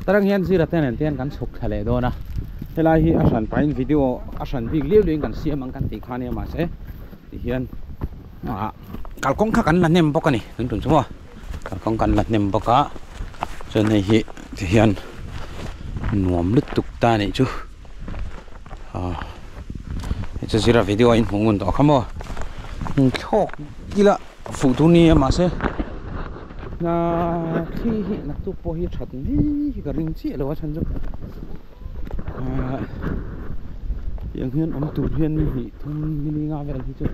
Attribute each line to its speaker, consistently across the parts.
Speaker 1: Tarang hian zira te nen te hian kan chhuk thla leh dawn a, helai hi a hran pahin video a hran bik liau liau in kan siam ang kan tih kha ania mahse tihian ah kalkawng kha kan la hnem bawk a ni tun tum chu maw kalkawng kan la hnem bawk a chuan hei hi tihian nuam lutuk ta a nih chu ah hei chu zira video a inhmuh ngun tawh kha maw thlawk ila. Fuh tur nia mahse hna khi hi naktuk pawh hi that mai hi ka ring chiah lo a chhan chu ahh tiang hian awm tur hian ni hnih thum ni ni nga vel hi chu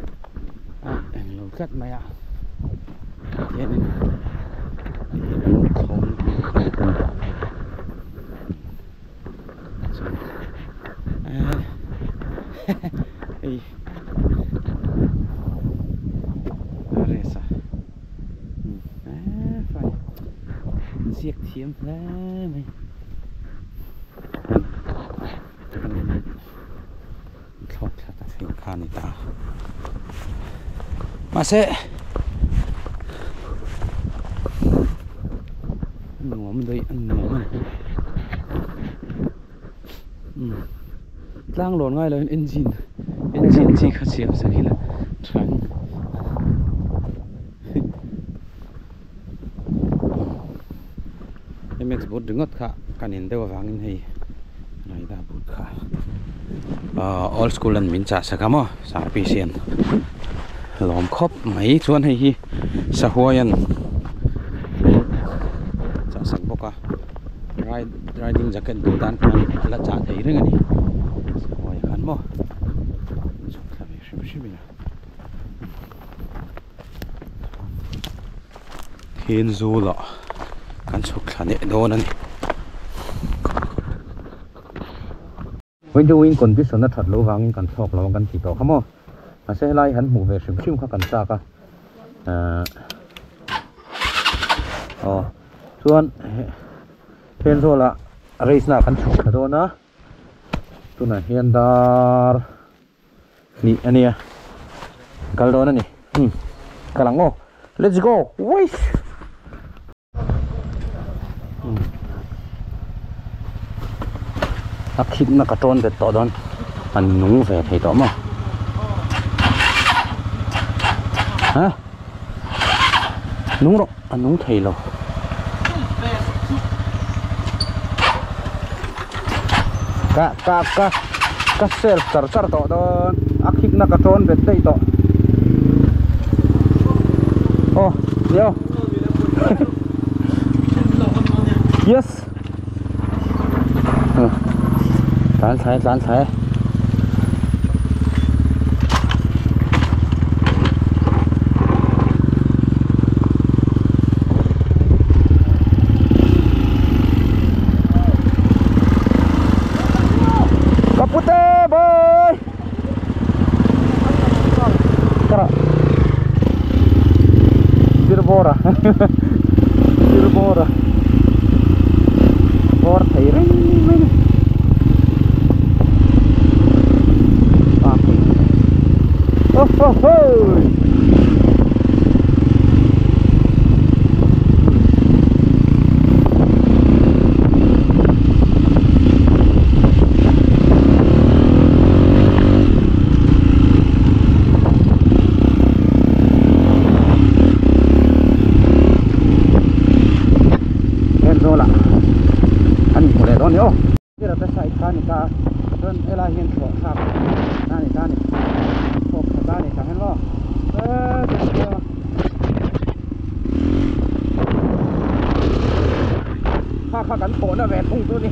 Speaker 1: a eng lo tlat mai a tihianin hei resa fai ziak thiam hle mai thlawk thla ta thin kha a ni ta mahse nuam daih a nuam a ni umm tlang lawn ngai loin engine engine chi kha siam sak ila tha ang mx boot ringawt kha kan in deuh avangin hei raida boot kha ahh old school an min chah sak a maw service hian lawm khawp mai chuan hei hi sahuai an min chah sak bawk a ride riding jacket duh tan khan a la chah thei reng a ni sahuai khan maw chhuk thla ve hrim hrim ila. Thenzawl ah kan chhuk thla leh dawn a ni. Winter wind condition a that loh vangin kan thlawk lo ang kan ti tawh kha maw. Mahse helai han hmuh ve hrim hrim kha kan chak a. Ahh aw chuan Thenzawl ah race na ah kan chhuk thla dawn a. Tunah hian dar. Hnih a nia kal dawn a ni umm kal ang aw let's go waiss umm a khitna ka tawn bet tawh dawn an nung ve thei tawh maw ha nung rawh a nung thei lo ka ka ka ka self char char tawh dawn a khikna ka tawn bet daih tawh aw yo yes tlan thlai tlan thlai Kapute boy Tara Sirbora Sirbora Bawr thei reng mai ni Ho ho ho Heng zawlah an inhmu leh dawn ni aw. Sirate side kha a ni ta a, chuan helai hian thlawh thlak a ni ta a ni, thlawk tha ta a ni tah hian maw kha kha kan thawhna ve thung chu a ni.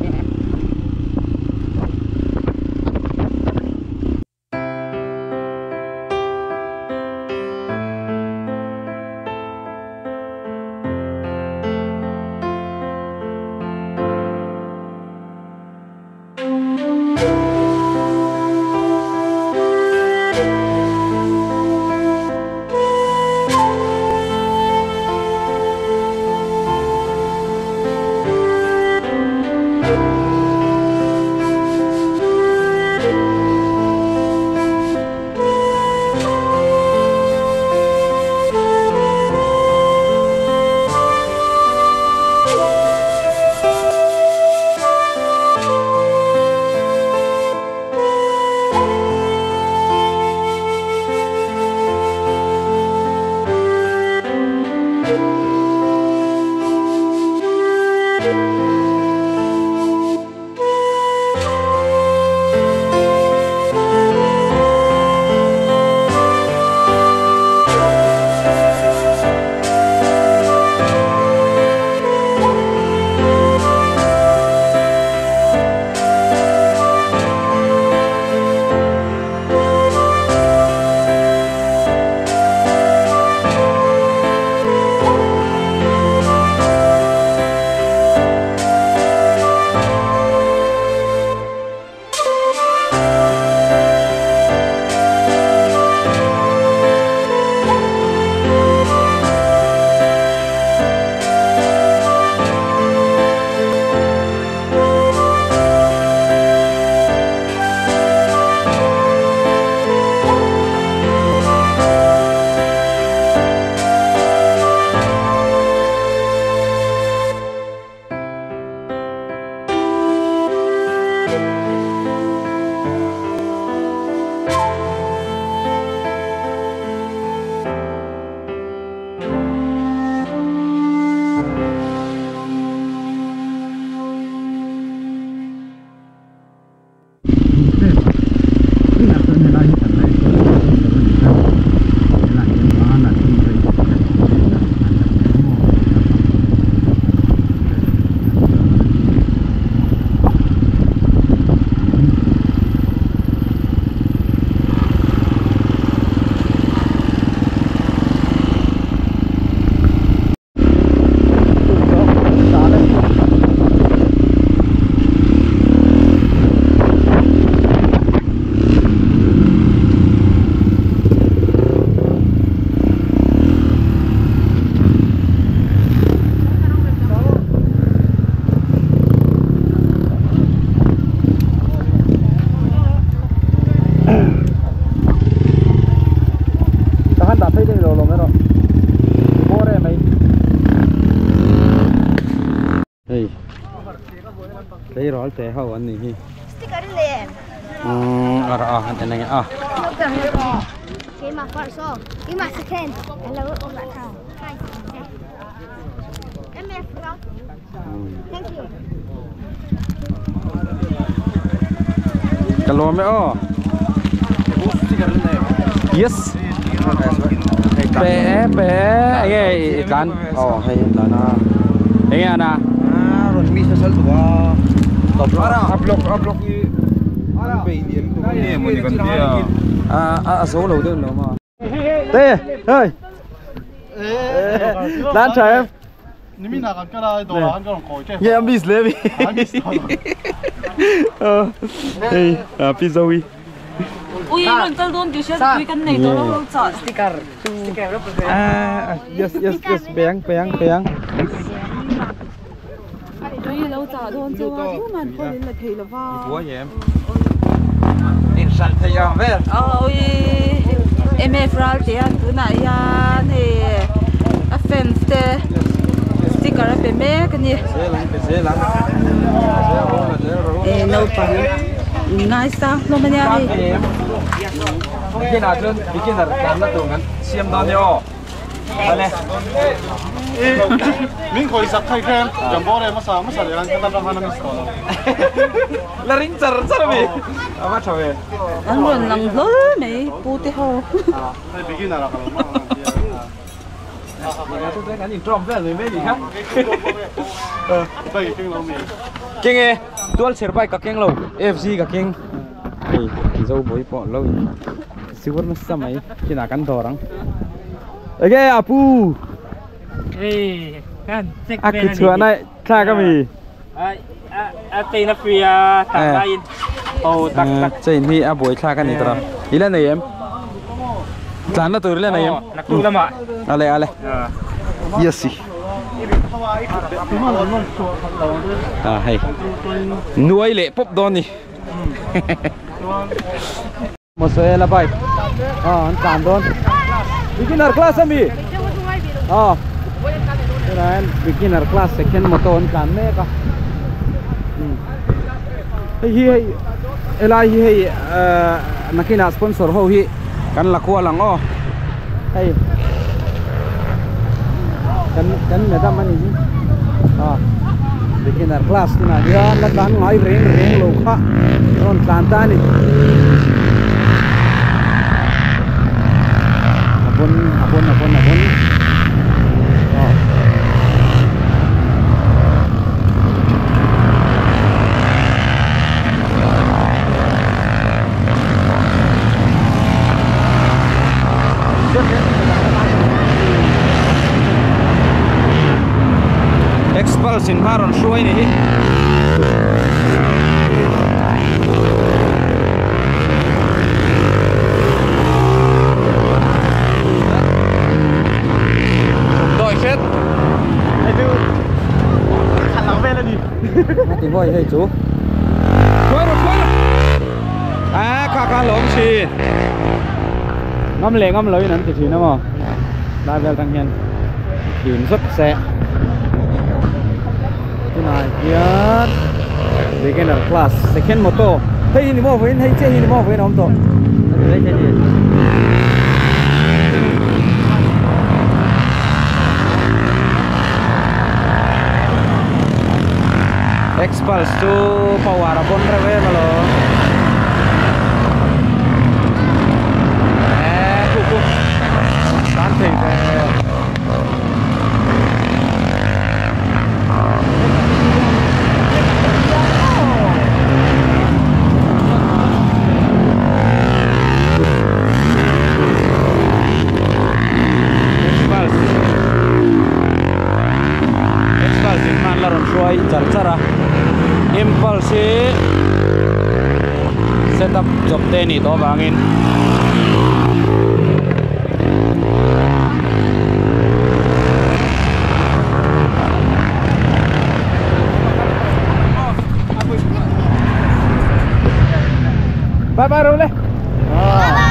Speaker 1: Hei tleirawl te ho an nih hi. Umm a rah a han en ange a. Ka lawm e aw. Yes. Pe pe enge i tlan.
Speaker 2: Aw hei an tlan a.
Speaker 1: Enge ana?
Speaker 2: Ah rawn mi sasal tuk a. Top a block a block i an bei lian tuk a nge mawni kan tia.
Speaker 1: A a zo lo deuh lo maw. Te hei. Tlan tha em?
Speaker 3: Nimin ah kan kal a dawr ah khan ka rawn kawi tep a.
Speaker 1: Nge a miss le mi.
Speaker 3: A miss tawh lo.
Speaker 1: Hei a pi Zoe.
Speaker 4: Ui rawn kal dawn tih hriat pui kan nei tawh lo lo chah sticker sticker
Speaker 1: Ah yes yes yes peng peng peng.
Speaker 4: Ui lo chah dawn chu a thu man phone in la thei lo va.
Speaker 1: I buai em? In hran thei ang vel.
Speaker 4: Ui MF ral te an tunah hian hei a fans te sticker a pe mek a ni.
Speaker 1: Zel ang pe zel ang.
Speaker 4: E naupang ngaisang hlawm a nia hei.
Speaker 1: Beginner chuan beginner tlanna tur kan siam dawn nia aw. Vale.
Speaker 3: Min khawi sak khai khan jumbo leh hmasa hmasa leh khan ka tan ram khan a miss tawh lo.
Speaker 1: La ring char char a mi. A va tha ve.
Speaker 4: An rawn lang hlawl mai pu te ho.
Speaker 3: Hei beginner ah ka lo hmang ang tia.
Speaker 1: Kan in tawm vel mai mai ni kha.
Speaker 3: Bike keng lo mi.
Speaker 1: Keng e, tual chher bike ka keng lo, FZ ka keng. Hei zo bawih pawh lo in siur nasa mai kinah kan dawr ang. Enge a pu.
Speaker 5: Hei kan check
Speaker 1: A ki chhuah nai thlak ami.
Speaker 5: A chain a free a tak laiin. Oh tak tak.
Speaker 1: Chain hi a buai thlak ani tawh. I la nei em? Tlanna tur i la nei em?
Speaker 5: Naktuk lamah.
Speaker 1: Ale ale. Yes. Ah hei. Nuai leh pawp dawn ni. Mosoela bike ah an tlan dawn beginner class ami ah tunah hian beginner class second moto an tlan mek a hei hi hei helai hi hei ahh nakinah sponsor ho hi kan la kual ang aw hei kan kan madam a ni hi ah beginner class tunah hian la tlan ngai reng reng lo kha rawn tlan ta a ni a pawn a pawn a pawn a pawn ah. Expulse in hma rawn hruai ni hi. Dawih hret.
Speaker 3: Hei chu khat lang vel a ni.
Speaker 1: Ti mawi hei chu. Hruai rawh hruai rawh. A kha kha lawm thin. Ngam leh ngam loin an ti thin a maw. Lai vel tang hian thin zet se. Tunah hian beginner class second moto hei hi ni maw vawiin hei chiah hi ni maw vawiin a awm tawh. Expulse chu power a bon reuh em alawm eee khu khu tan thei ve. Expulse Expulse in hman la rawn hruai char char a Impulse hi setup chawp te a nih tawh avangin Bye bye Role.
Speaker 6: Bye bye.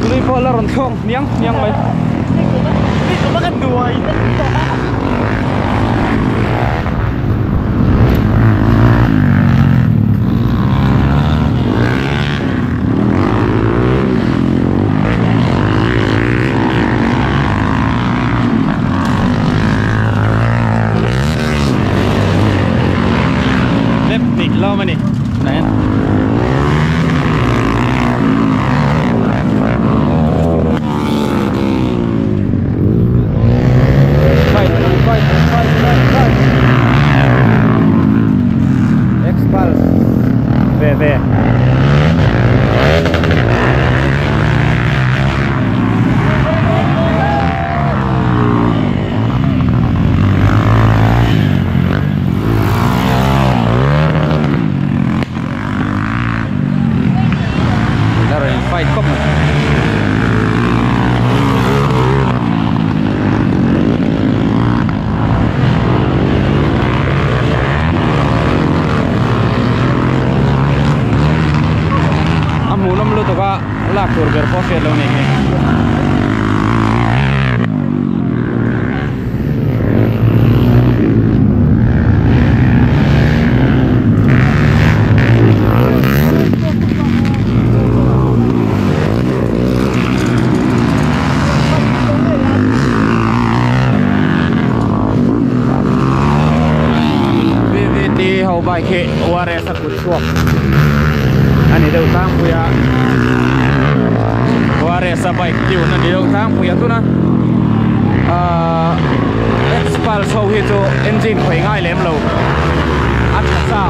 Speaker 1: Lui pawh la rawn thlawk hniang hniang mai. Lep dik lo mani. Này. Fight, fight, fight, fight, fight. Xpulse. Về về. Fight khop mai. A hmuhnawm lutuk a lak tur ber pawh hriat lo ni hi. VVT ho bike hi ORS a kut chhuak ani deuh tlangpui a ORS a bike tune ani deuh tlangpui a tuna ahh Xpulse ho hi chu engine khawih ngai lem lo a tha sa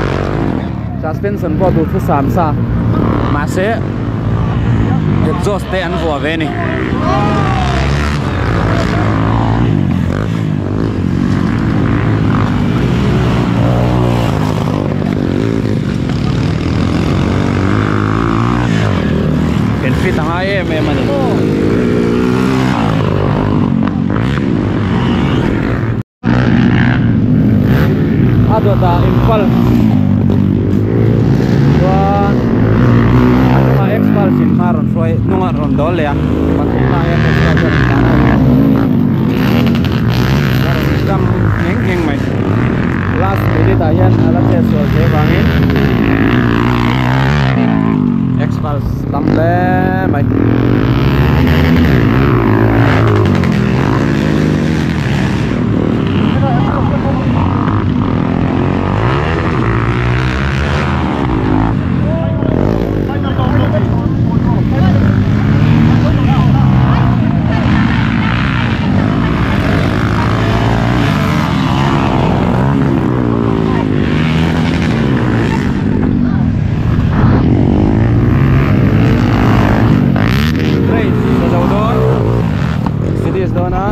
Speaker 1: suspension pawh duh thu sam sa mahse exhaust te an vuah ve a ni. Fit a ngai em em a ni. A dawtah impulse chuan a hnungah xpulse in hma rawn hruai hnungah rawn dawl leh a pathumna hian xpulse a rawn tlan a a rawn jump ngheng ngheng mai last minute ah hian a la chet sual thei avangin xpulse tam hle mai. Race a zo dawn finish dawn a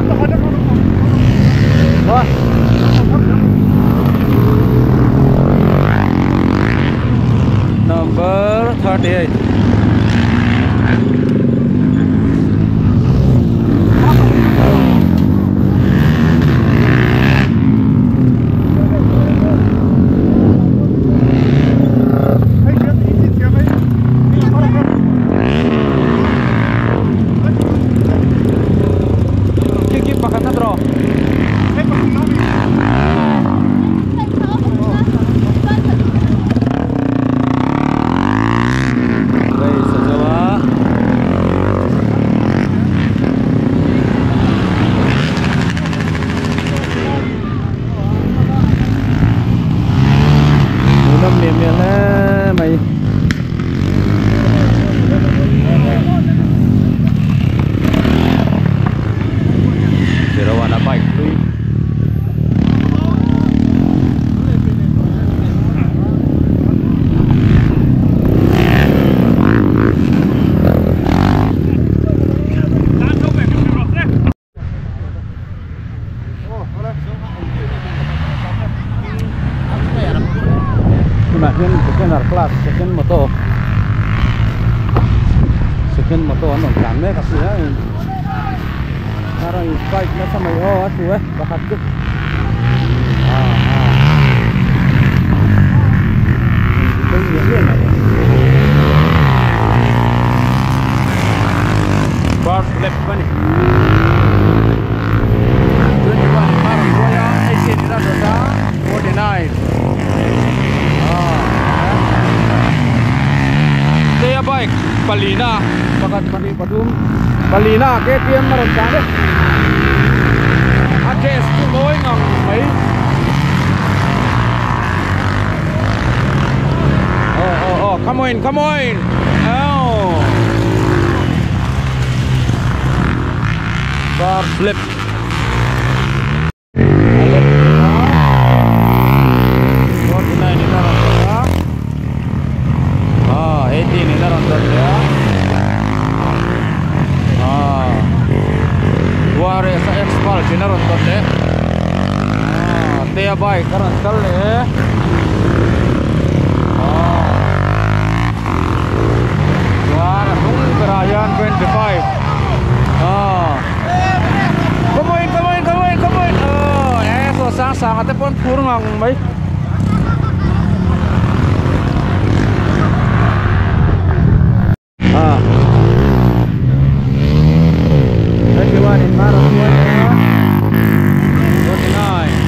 Speaker 1: number 38. Kiki pakhat na draw. Race a zo a. Hmuhnawm miah miah hle mai. Zero one a bike hlui. Tunah hian beginner class second moto second moto an rawn tlan mek a si a in a rawn in fight nasa mai aw a thu e pakhat chu ah ah in bei miah miah mai. Bike palina
Speaker 2: pakhat pahnih pathum palina KTM a rawn tlan e
Speaker 1: a dress chu mawi ngang mai oh oh oh come on come on oh bar flip bike karan kal le chuan a hnung berah hian 25 come on come on come on come on e saw sang sang a te pawn phur ngang mai 21 in marathon 49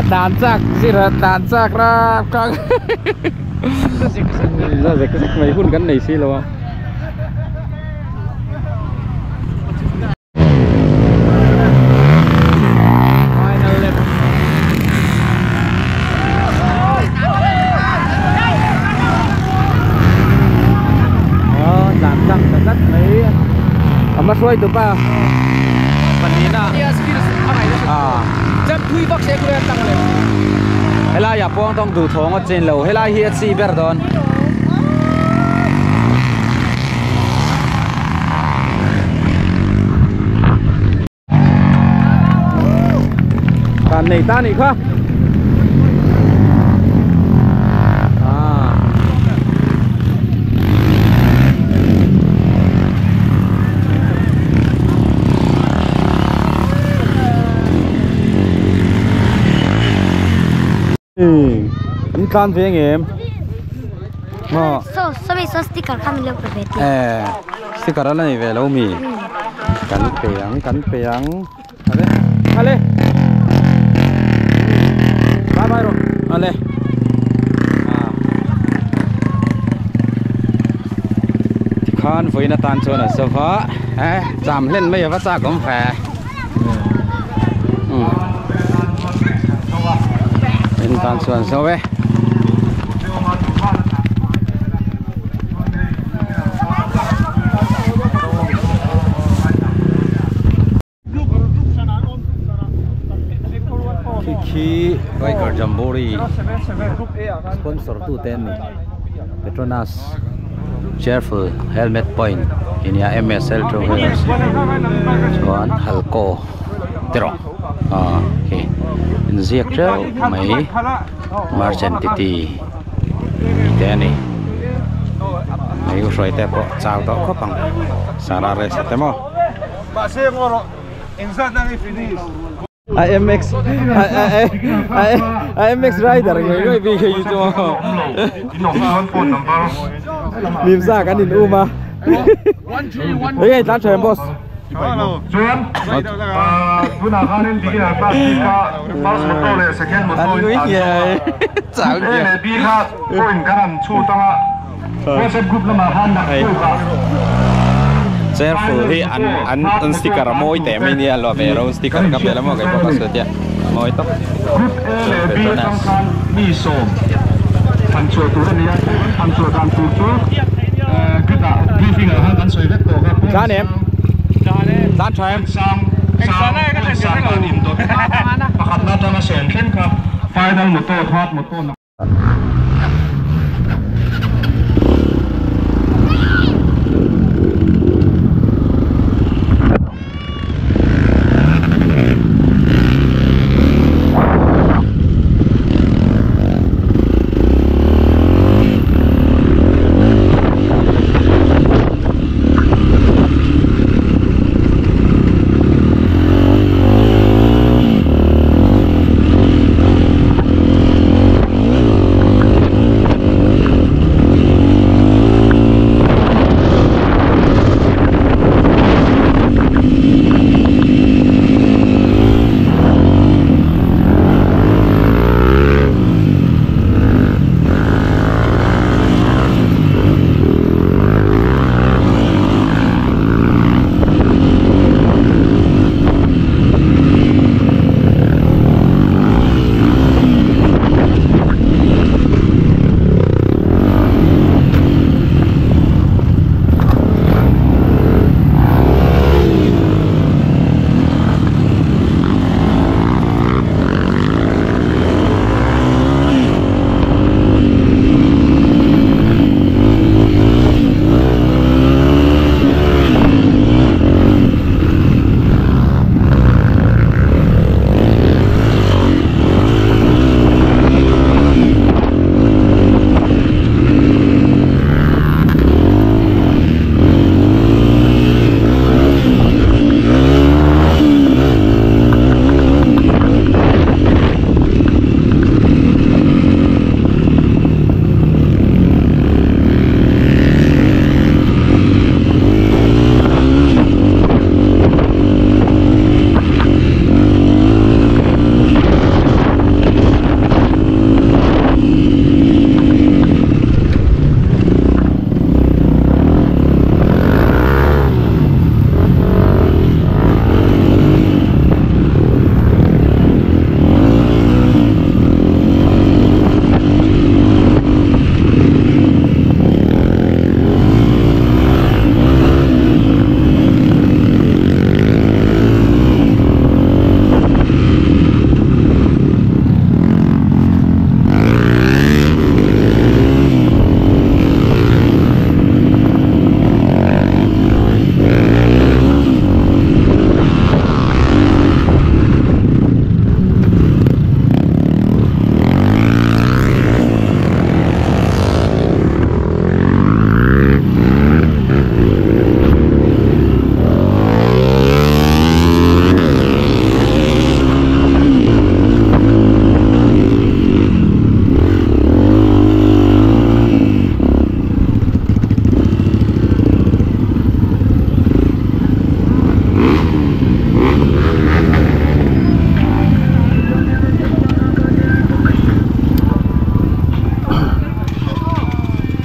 Speaker 1: tàn chak zira tàn chak ra kang ra zek zek mai hun kan nei si lo a final lap oh tàn chak tak mai ama suai tu pa panina
Speaker 2: jam thui vak se kure tang le
Speaker 1: helai a pawng tawng du thawng a chen lo helai hi a chi ber dawn kan nei ta ni kha in tlan ve ngem
Speaker 6: ma so so so sticker kha min lo pe ve ti
Speaker 1: sticker ala nei ve lo mi kan peang ale ale bye bye ro ale khan voina tan chuan a sofa cham hlen mai ava cha kom fe in tan chuan so ve khi Biker Jamboree sponsor tu ten ni Petronas Cheerful Helmet Point inia MSL Travelers chuan Halco tero okay in ziak treu mai Merchant Titi te ni mai u hroi te pawh chau tawh khawp ang sara race te maw IMX IMX rider người người bị cái gì cho lim ra cái nhìn u mà đấy cái tán trời boss Cheerful hi an an sticker moi te mai nia lo ve ro sticker ka pe la mo kai pa ka tia mawi tak
Speaker 7: Group A leh B atang khan mi sawm thlan chhuah tur a ni a, chu kan thlan chhuah dan tur chu grid ah briefing ah khan kan sawi vek tawh kha point sang sang point sang dan indawt pakhatna atanga sawm thleng kha final moto third moto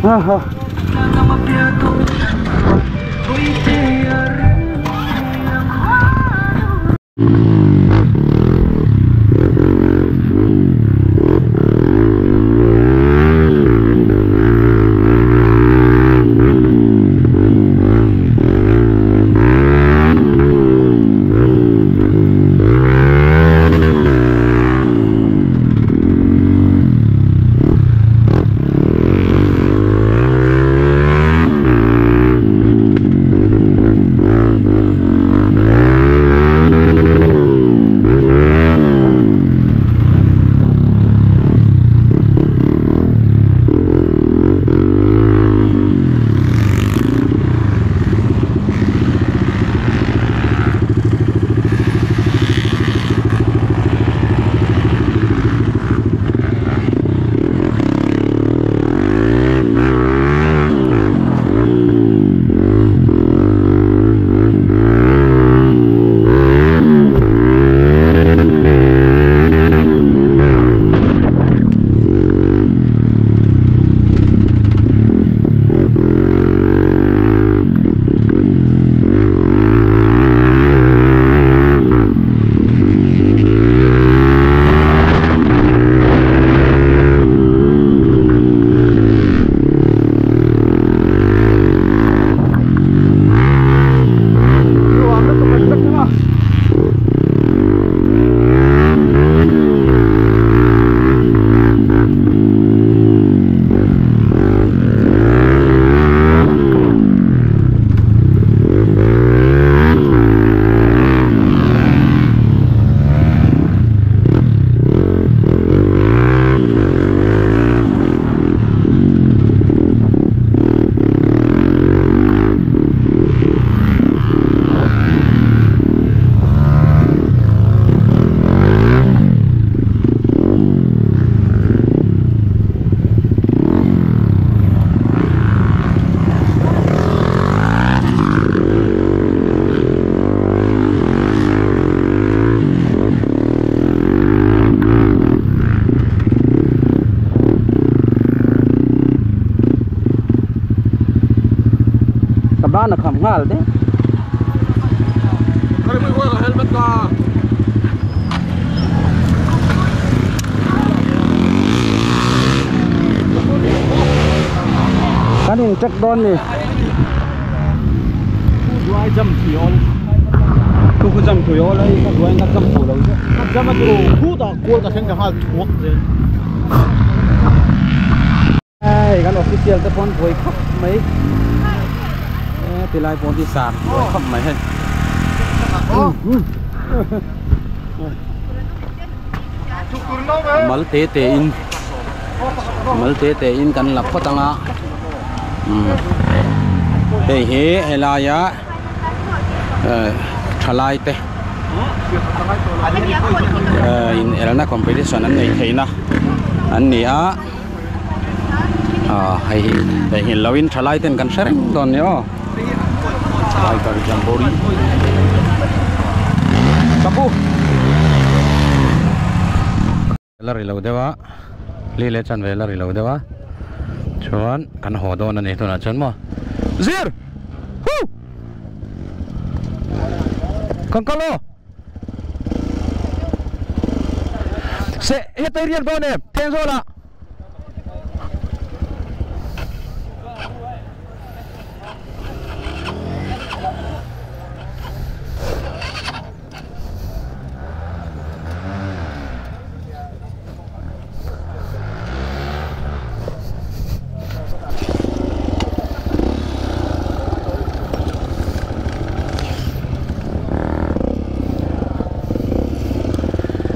Speaker 1: Ha. Ngal de kan in check don ni
Speaker 3: duai jam thiol
Speaker 1: tu ku jam thiol ai ka duai ka jam thu lo che
Speaker 3: ka jam a tu khu ta kol ka thleng ka hal thuak zel
Speaker 1: ai kan official te pon boi khap mai ti lai pon ti sam boi khap mai hei mal te te in mal te te in kan lap phot anga hei hi helaya thalai te in elna competition an nei theina an ni a hei hi hin lawin thalai ten kan sereng don ni o Biker Jamboree kapu la ri lo dewa li le chan ve la ri lo dewa chuan kan ho don ani tuna chuan mo zir hu kan kalo se he te rian don em ten zo la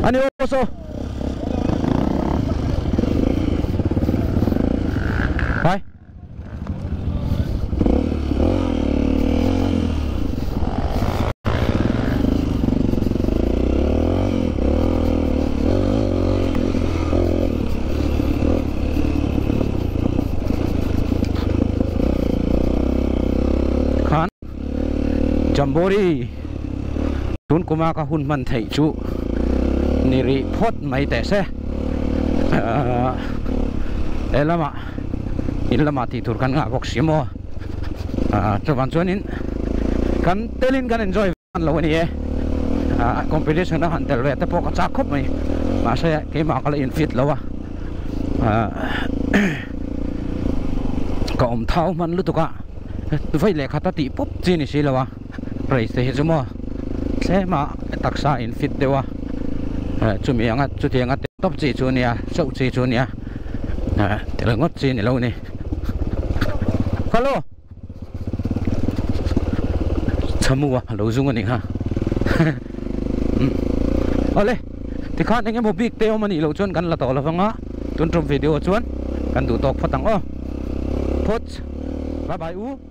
Speaker 1: ani oso hai khan Jamboree tun kuma ka hun man thei chu niri phot mai te se elama in lama ti tur kan nga bok simo chuan chuanin kan telin kan enjoy an lo ani e competition a han tel ve te pawh ka chak khawp mai mahse keimah ka la in fit lo a ka awm thau hman lutuk a vai leh khat a tih pawp chi ni si lo a race te hi chu maw tlema taksa in fit deuh a chumi anga chuti anga top chi chu nia chauh chi chu nia tel ngawt chi ni lo ni hello chamu a lo zung ani kha ole tikhan engemaw bik te awm ani lo chuan kan la tawh lovanga tun tum video chuan kan duh tawk phawt ang aw phawt bye bye u.